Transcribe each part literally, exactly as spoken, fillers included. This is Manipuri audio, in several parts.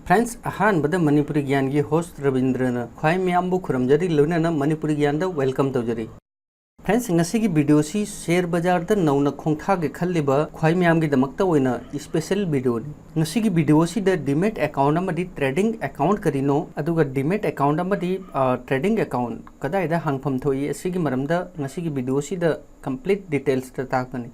Friends, ꯑꯍꯥꯟꯕꯗ ꯃꯅꯤꯄꯨꯔꯤ ꯒ꯭ꯌꯥꯟꯒꯤ host ꯔꯕꯤꯟꯗ꯭ꯔꯅ ꯈ꯭ꯋꯥꯏ ꯃꯌꯥꯝꯕꯨ ꯈꯨꯔꯨꯝꯖꯔꯤ, ꯂꯣꯏꯅꯅ ꯃꯅꯤꯄꯨꯔꯤ ꯒ꯭ꯌꯥꯟꯗ welcome ꯇꯧꯖꯔꯤ꯫ Friends, ꯉꯁꯤꯒꯤ video ꯁꯤ share ꯕꯖꯥꯔꯗ ꯅꯧꯅ ꯈꯣꯡꯊꯥꯒꯦ ꯈꯜꯂꯤꯕ ꯈ꯭ꯋꯥꯏ ꯃꯌꯥꯝꯒꯤꯗꯃꯛꯇ ꯑꯣꯏꯅ special video ꯅꯤ꯫ ꯉꯁꯤꯒꯤ video ꯑꯁꯤꯗ demat account ꯑꯃꯗꯤ trading account ꯀꯔꯤꯅꯣ, ꯑꯗꯨꯒ demat account ꯑꯃꯗꯤ, ꯑ, trading account ꯀꯗꯥꯏꯗ ꯍꯥꯡꯐꯝ ꯊꯣꯛꯏ, ꯑꯁꯤꯒꯤ ꯃꯔꯝꯗ ꯉꯁꯤꯒꯤ video ꯑꯁꯤꯗ complete details ꯇ ꯇꯥꯛꯀꯅꯤ꯫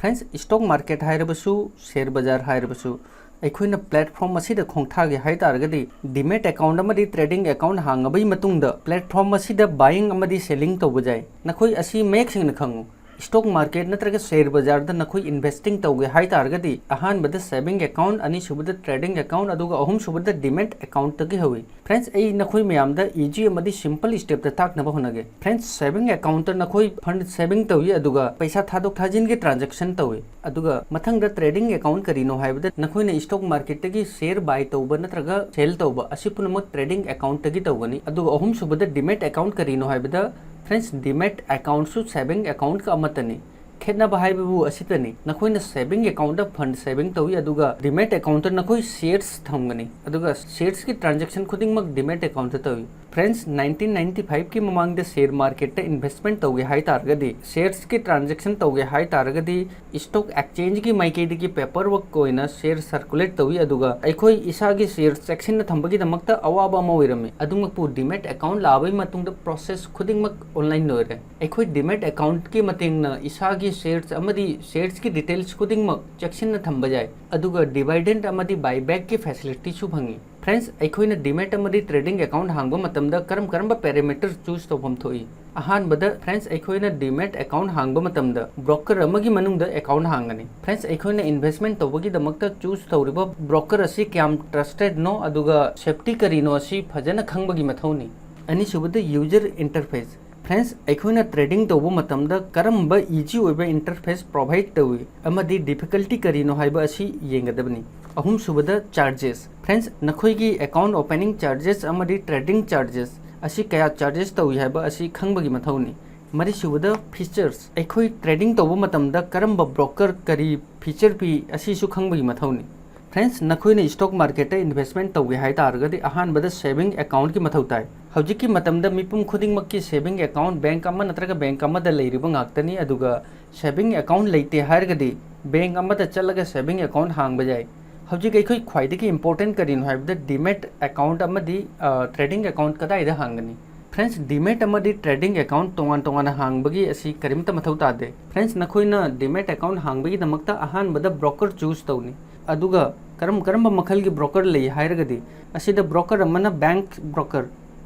Friends, stock market ꯍꯥꯏꯔꯕꯁꯨ, share ꯕꯖꯥꯔ ꯍꯥꯏꯔꯕꯁꯨ, ꯑꯩꯈꯣꯏꯅ platform ꯑꯁꯤꯗ ꯈꯣꯡꯊꯥꯒꯦ ꯍꯥꯏ ꯇꯥꯔꯒꯗꯤ, demat account ꯑꯃꯗꯤ trading account ꯍꯥꯡꯉꯕꯒꯤ ꯃꯇꯨꯡꯗ platform ꯑꯁꯤꯗ buying ꯑꯃꯗꯤ selling ꯇꯧꯕ ꯌꯥꯏ꯫ ꯅꯈꯣꯏ ꯑꯁꯤ ꯃꯌꯦꯛ ꯁꯦꯡꯅ ꯈꯪꯉꯨ꯫ Stock market ꯅꯠꯇ꯭ꯔꯒ share ꯕꯖꯥꯔꯗ ꯅꯈꯣꯏ investing ꯇꯧꯒꯦ ꯍꯥꯏ ꯇꯥꯔꯒꯗꯤ, ꯑꯍꯥꯟꯕꯗ saving account, ꯑꯅꯤꯁꯨꯕꯗ trading account, ꯑꯗꯨꯒ ꯑꯍꯨꯝꯁꯨꯕꯗ demat account ꯇꯒꯤ ꯍꯧꯏ꯫ Friends, ꯑꯩ ꯅꯈꯣꯏ ꯃꯌꯥꯝꯗ easy ꯑꯃꯗꯤ simple step ꯇ ꯇꯥꯛꯅꯕ ꯍꯣꯠꯅꯒꯦ꯫ Friends, saving account ꯇ ꯅꯈꯣꯏ fund saving ꯇꯧꯏ, ꯑꯗꯨꯒ ꯄꯩꯁꯥ ꯊꯥꯗꯣꯛ ꯊꯥꯖꯤꯟꯒꯤ transaction ꯇꯧꯏ꯫ ꯑꯗꯨꯒ ꯃꯊꯪꯗ trading account ꯀꯔꯤꯅꯣ ꯍꯥꯏꯕꯗ, ꯅꯈꯣꯏꯅ stock market ꯇꯒꯤ share buy ꯇꯧꯕ ꯅꯠꯇ꯭ꯔꯒ sell ꯇꯧꯕ, ꯑꯁꯤ ꯄꯨꯝꯅꯃꯛ trading account ꯇꯒꯤ ꯇꯧꯒꯅꯤ꯫ ꯑꯗꯨꯒ ꯑꯍꯨꯝꯁꯨꯕꯗ demat account ꯀꯔꯤꯅꯣ ꯍꯥꯏꯕꯗ, friends, demat account ꯁꯨ saving account ꯀ ꯑꯃꯠꯇꯅꯤ꯫ ꯈꯦꯠꯅꯕ ꯍꯥꯏꯕꯕꯨ ꯑꯁꯤꯇꯅꯤ, ꯅꯈꯣꯏꯅ saving account ꯇ fund saving ꯇꯧꯏ, ꯑꯗꯨꯒ demat account ꯇ ꯅꯈꯣꯏ shares ꯊꯝꯒꯅꯤ, ꯑꯗꯨꯒ shares ꯀꯤ transaction ꯈꯨꯗꯤꯡꯃꯛ demat account ꯇ ꯇꯧꯏ꯫ Friends, nineteen ninety five ꯀꯤ ꯃꯃꯥꯡꯗ share market ꯇ investment ꯇꯧꯒꯦ ꯍꯥꯏ ꯇꯥꯔꯒꯗꯤ, shares ꯀꯤ transaction ꯇꯧꯒꯦ ꯍꯥꯏ ꯇꯥꯔꯒꯗꯤ, stock exchange ꯀꯤ ꯃꯥꯏꯀꯩꯗꯒꯤ paperwork ꯑꯣꯏꯅ share circulate ꯇꯧꯏ, ꯑꯗꯨꯒ ꯑꯩꯈꯣꯏ ꯏꯁꯥꯒꯤ shares ꯆꯦꯛꯁꯤꯟꯅ ꯊꯝꯕꯒꯤꯗꯃꯛꯇ ꯑꯋꯥꯕ ꯑꯃ ꯑꯣꯏꯔꯝꯃꯤ꯫ ꯑꯗꯨꯃꯛꯄꯨ demat account ꯂꯥꯛꯑꯕꯒꯤ ꯃꯇꯨꯡꯗ process ꯈꯨꯗꯤꯡꯃꯛ online ꯂꯣꯏꯔꯦ꯫ ꯑꯩꯈꯣꯏ demat account ꯀꯤ ꯃꯇꯦꯡꯅ ꯏꯁꯥꯒꯤ shares ꯑꯃꯗꯤ shares ꯀꯤ details ꯈꯨꯗꯤꯡꯃꯛ ꯆꯦꯛꯁꯤꯟꯅ ꯊꯝꯕ ꯌꯥꯏ, ꯑꯗꯨꯒ dividend ꯑꯃꯗꯤ buyback ꯀꯤ facility ꯁꯨ ꯐꯪꯏ꯫ Friends, ꯑꯩꯈꯣꯏꯅ demat ꯑꯃꯗꯤ trading account ꯍꯥꯡꯕ ꯃꯇꯝꯗ ꯀꯔꯝ ꯀꯔꯝꯕ parameter choose ꯇꯧꯐꯝ ꯊꯣꯛꯏ? ꯑꯍꯥꯟꯕꯗ, friends, ꯑꯩꯈꯣꯏꯅ demat account ꯍꯥꯡꯕ ꯃꯇꯝꯗ broker ꯑꯃꯒꯤ ꯃꯅꯨꯡꯗ account ꯍꯥꯡꯒꯅꯤ꯫ Friends, ꯑꯩꯈꯣꯏꯅ investment ꯇꯧꯕꯒꯤꯗꯃꯛꯇ choose ꯇꯧꯔꯤꯕ broker ꯑꯁꯤ ꯀꯌꯥꯝ trusted ꯅꯣ, ꯑꯗꯨꯒ safety ꯀꯔꯤꯅꯣ ꯑꯁꯤ ꯐꯖꯅ ꯈꯪꯕꯒꯤ ꯃꯊꯧꯅꯤ꯫ ꯑꯅꯤꯁꯨꯕꯗ, user interface꯫ Friends, ꯑꯩꯈꯣꯏꯅ trading ꯇꯧꯕ ꯃꯇꯝꯗ ꯀꯔꯝꯕ easy ꯑꯣꯏꯕ interface provide ꯇꯧꯏ ꯑꯃꯗꯤ difficulty ꯀꯔꯤꯅꯣ ꯍꯥꯏꯕ ꯑꯁꯤ ꯌꯦꯡꯒꯗꯕꯅꯤ꯫ ꯑꯍꯨꯝꯁꯨꯕꯗ, charges꯫ Friends, ꯅꯈꯣꯏꯒꯤ account opening charges ꯑꯃꯗꯤ trading charges ꯑꯁꯤ ꯀꯌꯥ charges ꯇꯧꯏ ꯍꯥꯏꯕ ꯑꯁꯤ ꯈꯪꯕꯒꯤ ꯃꯊꯧꯅꯤ꯫ ꯃꯔꯤꯁꯨꯕꯗ, features꯫ ꯑꯩꯈꯣꯏ trading ꯇꯧꯕ ꯃꯇꯝꯗ ꯀꯔꯝꯕ broker ꯀꯔꯤ feature ꯄꯤ, ꯑꯁꯤꯁꯨ ꯈꯪꯕꯒꯤ ꯃꯊꯧꯅꯤ꯫ Friends, ꯅꯈꯣꯏꯅ stock marketꯇ investment ꯇꯧꯒꯦ ꯍꯥꯏ ꯇꯥꯔꯒꯗꯤ ꯑꯍꯥꯟꯕꯗ saving accountꯀꯤ ꯃꯊꯧ ꯇꯥꯏ꯫ ꯍꯧꯖꯤꯛꯀꯤ ꯃꯇꯝꯗ ꯃꯤꯄꯨꯝ ꯈꯨꯗꯤꯡꯃꯛꯀꯤ saving account bank ꯑꯃ ꯅꯠꯇ꯭ꯔꯒ bank ꯑꯃꯗ ꯂꯩꯔꯤꯕ ꯉꯥꯛꯇꯅꯤ꯫ ꯑꯗꯨꯒ saving account ꯂꯩꯇꯦ ꯍꯥꯏꯔꯒꯗꯤ bank ꯑꯃꯗ ꯆꯠꯂꯒ saving account ꯍꯥꯡꯕ ꯌꯥꯏ꯫ ꯍꯧꯖꯤꯛ ꯑꯩꯈꯣꯏ ꯈ꯭ꯋꯥꯏꯗꯒꯤ important ꯀꯔꯤꯅꯣ ꯍꯥꯏꯕꯗ demat account ꯑꯃꯗꯤ, ꯑ, trading account ꯀꯗꯥꯏꯗ ꯍꯥꯡꯒꯅꯤ? Friends, demat ꯑꯃꯗꯤ trading account ꯇꯣꯉꯥꯟ ꯇꯣꯉꯥꯟꯅ ꯍꯥꯡꯕꯒꯤ ꯑꯁꯤ ꯀꯔꯤꯝꯇ ꯃꯊꯧ ꯇꯥꯗꯦ꯫ Friends, ꯅꯈꯣꯏꯅ demat account ꯍꯥꯡꯕꯒꯤꯗꯃꯛꯇ ꯑꯍꯥꯟꯕꯗ broker choose ꯇꯧꯅꯤ꯫ ꯑꯗꯨꯒ ꯀꯔꯝ ꯀꯔꯝꯕ ꯃꯈꯜꯒꯤ broker ꯂꯩ ꯍꯥꯏꯔꯒꯗꯤ, ꯑꯁꯤꯗ broker ꯑꯃꯅ bank broker꯫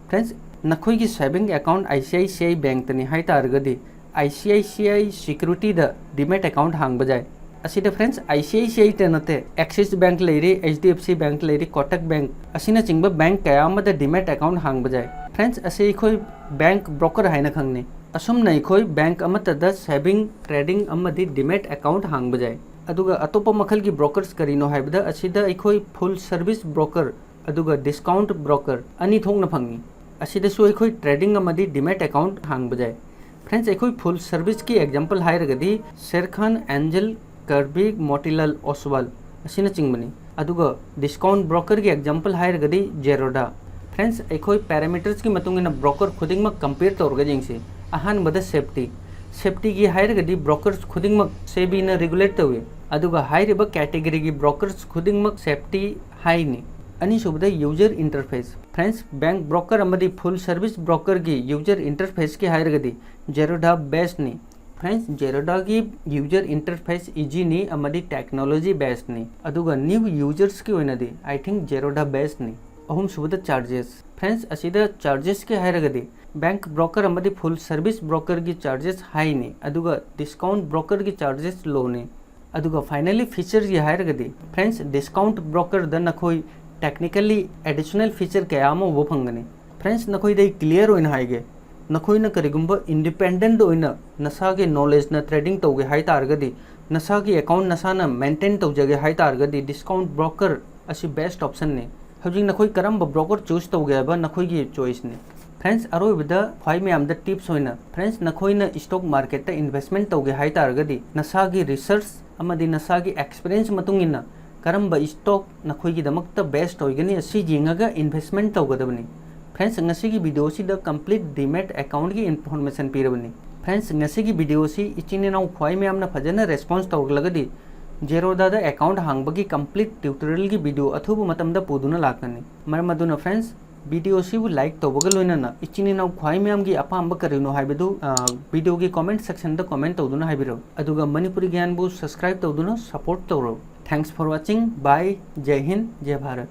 Friends, ꯅꯈꯣꯏꯒꯤ saving account I C I C I bankꯇꯅꯤ ꯍꯥꯏ ꯇꯥꯔꯒꯗꯤ, I C I C I Securityꯗ demat account ꯍꯥꯡꯕ ꯌꯥꯏ꯫ ꯑꯁꯤꯗ friends, I C I C Iꯇ ꯅꯠꯇꯦ, Axis Bank ꯂꯩꯔꯤ, H D F C Bank ꯂꯩꯔꯤ, Kotak Bank ꯑꯁꯤꯅꯆꯤꯡꯕ bank ꯀꯌꯥ ꯑꯃꯗ demat account ꯍꯥꯡꯕ ꯌꯥꯏ꯫ Friends, ꯑꯁꯤ ꯑꯩꯈꯣꯏ bank broker ꯍꯥꯏꯅ ꯈꯪꯅꯩ꯫ ꯑꯁꯨꯝꯅ ꯑꯩꯈꯣꯏ bank ꯑꯃꯠꯇꯗ saving, trading ꯑꯃꯗꯤ demat account ꯍꯥꯡꯕ ꯌꯥꯏ꯫ ꯑꯗꯨꯒ ꯑꯇꯣꯞꯄ ꯃꯈꯜꯒꯤ brokers ꯀꯔꯤꯅꯣ ꯍꯥꯏꯕꯗ, ꯑꯁꯤꯗ ꯑꯩꯈꯣꯏ full service broker ꯑꯗꯨꯒ discount broker ꯑꯅꯤ ꯊꯣꯛꯅ ꯐꯪꯏ꯫ ꯑꯁꯤꯗꯁꯨ ꯑꯩꯈꯣꯏ trading ꯑꯃꯗꯤ demat account ꯍꯥꯡꯕ ꯌꯥꯏ꯫ Friends, ꯑꯩꯈꯣꯏ full serviceꯀꯤ example ꯍꯥꯏꯔꯒꯗꯤ Sharekhan, Angel, Karvik, Motilal Oswal ꯑꯁꯤꯅꯆꯤꯡꯕꯅꯤ꯫ ꯑꯗꯨꯒ discount brokerꯒꯤ example ꯍꯥꯏꯔꯒꯗꯤ Zerodha꯫ Friends, ꯑꯩꯈꯣꯏ parametersꯀꯤ ꯃꯇꯨꯡ ꯏꯟꯅ broker ꯈꯨꯗꯤꯡꯃꯛ compare ꯇꯧꯔꯒ ꯌꯦꯡꯁꯤ꯫ ꯑꯍꯥꯟꯕꯗ safety꯫ Safetyꯒꯤ ꯍꯥꯏꯔꯒꯗꯤ brokers ꯈꯨꯗꯤꯡꯃꯛ SEBIꯅ regulate ꯇꯧꯏ꯫ ꯑꯗꯨꯒ ꯍꯥꯏꯔꯤꯕ categoryꯒꯤ brokers ꯈꯨꯗꯤꯡꯃꯛ safety highꯅꯤ꯫ ꯑꯅꯤꯁꯨꯕꯗ user interface꯫ Friends, bank broker ꯑꯃꯗꯤ full service brokerꯒꯤ user interfaceꯀꯤ ꯍꯥꯏꯔꯒꯗꯤ Zerodha bestꯅꯤ꯫ Friends, Zerodhaꯒꯤ user interface easyꯅꯤ ꯑꯃꯗꯤ technology bestꯅꯤ꯫ ꯑꯗꯨꯒ new usersꯀꯤ ꯑꯣꯏꯅꯗꯤ I think Zerodha bestꯅꯤ꯫ ꯑꯍꯨꯝꯁꯨꯕꯗ charges꯫ Friends, ꯑꯁꯤꯗ chargesꯀꯤ ꯍꯥꯏꯔꯒꯗꯤ bank broker ꯑꯃꯗꯤ full service brokerꯒꯤ charges highꯅꯤ, ꯑꯗꯨꯒ discount brokerꯒꯤ charges lowꯅꯤ꯫ ꯑꯗꯨꯒ finally featuresꯀꯤ ꯍꯥꯏꯔꯒꯗꯤ, friends, discount brokerꯗ ꯅꯈꯣꯏ technically additional feature ꯀꯌꯥ ꯑꯃ ꯎꯕ ꯐꯪꯒꯅꯤ꯫ Friends, ꯅꯈꯣꯏꯗ ꯑꯩ clear ꯑꯣꯏꯅ ꯍꯥꯏꯒꯦ, ꯅꯈꯣꯏꯅ ꯀꯔꯤꯒꯨꯝꯕ independent ꯑꯣꯏꯅ ꯅꯁꯥꯒꯤ knowledgeꯅ trading ꯇꯧꯒꯦ ꯍꯥꯏ ꯇꯥꯔꯒꯗꯤ, ꯅꯁꯥꯒꯤ account ꯅꯁꯥꯅ maintain ꯇꯧꯖꯒꯦ ꯍꯥꯏ ꯇꯥꯔꯒꯗꯤ, discount broker ꯑꯁꯤ best optionꯅꯤ꯫ ꯍꯧꯖꯤꯛ ꯅꯈꯣꯏ ꯀꯔꯝꯕ broker choose ꯇꯧꯒꯦ ꯍꯥꯏꯕ ꯅꯈꯣꯏꯒꯤ choiceꯅꯤ꯫ Friends, ꯑꯔꯣꯏꯕꯗ ꯈ꯭ꯋꯥꯏ ꯃꯌꯥꯝꯗ tips ꯑꯣꯏꯅ, friends, ꯅꯈꯣꯏꯅ stock marketꯇ investment ꯇꯧꯒꯦ ꯍꯥꯏ ꯇꯥꯔꯒꯗꯤ, ꯅꯁꯥꯒꯤ research ꯑꯃꯗꯤ ꯅꯁꯥꯒꯤ experience ꯃꯇꯨꯡ ꯏꯟꯅ ꯀꯔꯝꯕ stock ꯅꯈꯣꯏꯒꯤꯗꯃꯛꯇ best ꯑꯣꯏꯒꯅꯤ, ꯑꯁꯤ ꯌꯦꯡꯉꯒ investment ꯇꯧꯒꯗꯕꯅꯤ꯫ Friends, ꯉꯁꯤꯒꯤ video ꯑꯁꯤꯗ complete Demat account ꯀꯤ information ꯄꯤꯔꯕꯅꯤ꯫ Friends, ꯉꯁꯤꯒꯤ video ꯑꯁꯤ ꯏꯆꯤꯟ ꯏꯅꯥꯎ ꯈ꯭ꯋꯥꯏ ꯃꯌꯥꯝꯅ ꯐꯖꯅ response ꯇꯧꯔꯛꯂꯒꯗꯤ Zerodha ꯗ account ꯍꯥꯡꯕꯒꯤ complete tutorial ꯒꯤ video ꯑꯊꯨꯕ ꯃꯇꯝꯗ ꯄꯨꯗꯨꯅ ꯂꯥꯛꯀꯅꯤ꯫ ꯃꯔꯝ ꯑꯗꯨꯅ friends, video ꯑꯁꯤꯕꯨ like ꯇꯧꯕꯒ ꯂꯣꯏꯅꯅ ꯏꯆꯤꯟ ꯏꯅꯥꯎ ꯈ꯭ꯋꯥꯏ ꯃꯌꯥꯝꯒꯤ ꯑꯄꯥꯝꯕ ꯀꯔꯤꯅꯣ ꯍꯥꯏꯕꯗꯨ, ꯑ, video ꯒꯤ comment section ꯗ comment ꯇꯧꯗꯨꯅ ꯍꯥꯏꯕꯤꯔꯛꯎ꯫ ꯑꯗꯨꯒ ꯃꯅꯤꯄꯨꯔꯤ ꯒ꯭ꯌꯥꯟꯕꯨ subscribe ꯇꯧꯗꯨꯅ support ꯇꯧꯔꯣ꯫ Thanks for watching. Bye. ꯖꯩ Hind, ꯖꯩ Bharat.